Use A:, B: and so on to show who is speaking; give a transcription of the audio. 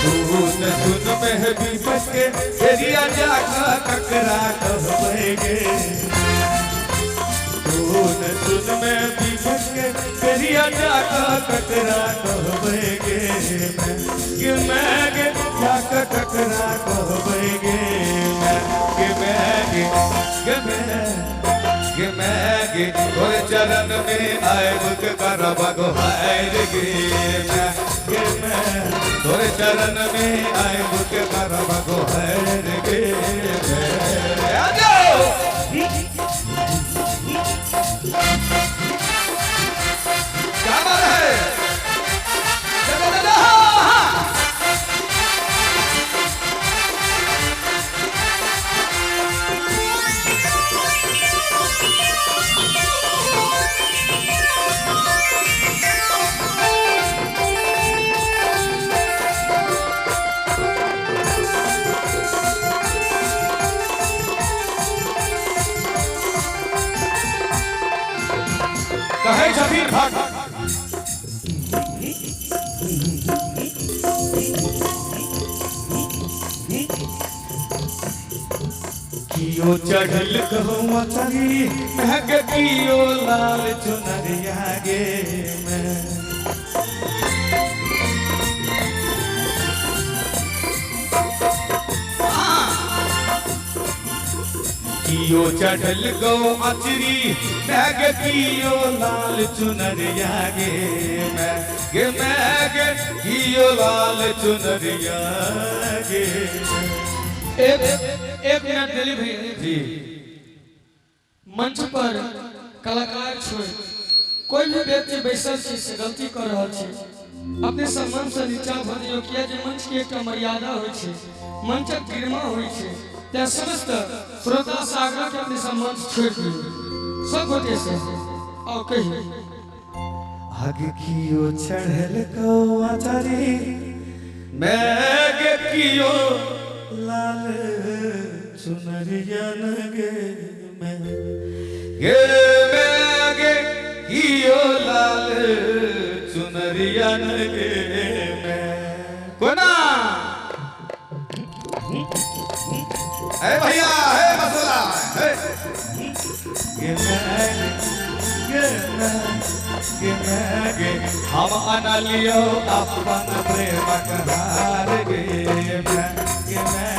A: सुन सुन में विपत के बेरिया जाके ककरा कहबै गे। सुन सुन में विपत के बेरिया जाके ककरा कहबै गे मैं, गे मैं गे जाके ककरा कहबै गे मैं, गे मैं गे, गे मैं, गे मैं गे तोरे चरण में आयब के करब गोहार गे मैं, गे मैं तोरे चरण में आयब के करब गोहार गे मैं। आ जाओ। क्या बात है? जा जा जा। कहै छथिन भक्त कियो चढ़ल कहूँ चरी महक कियो लाल चुनरिया गे मैं। कियो चढ़ल गौ अचरी महक कियो लाल चुनरिया गे मैं, गे मैं गे कियो लाल चुनरिया गे।
B: एक एक मिनट दिलीप भैया
A: जी।
B: मंच पर कलाकार छोड़ कोई भी व्यक्ति बैसल छी से गलती कर रहल छी, अपने सब मंच से नीचा भऽ दियौ, किया जे मंच के एकटा मर्यादा होइ छै, मंचक गरिमा होइ छै। तें समस्त श्रोता से आग्रह के अपने सब मंच छोड़ि दियौ सब गोटे से। और कहियौ।
A: आगे कियो चढ़ल गौ अचरी मैं गे कियो लाल चुनरिया गे मैं, गे मैं गे कियो लाल चुनरिया गे मैं। कोना ए भैया हे मसला हे गे मैं, गे मैं, गे मैं गे हम अनलियो अपन प्रेम करार गे मैं, गे मैं।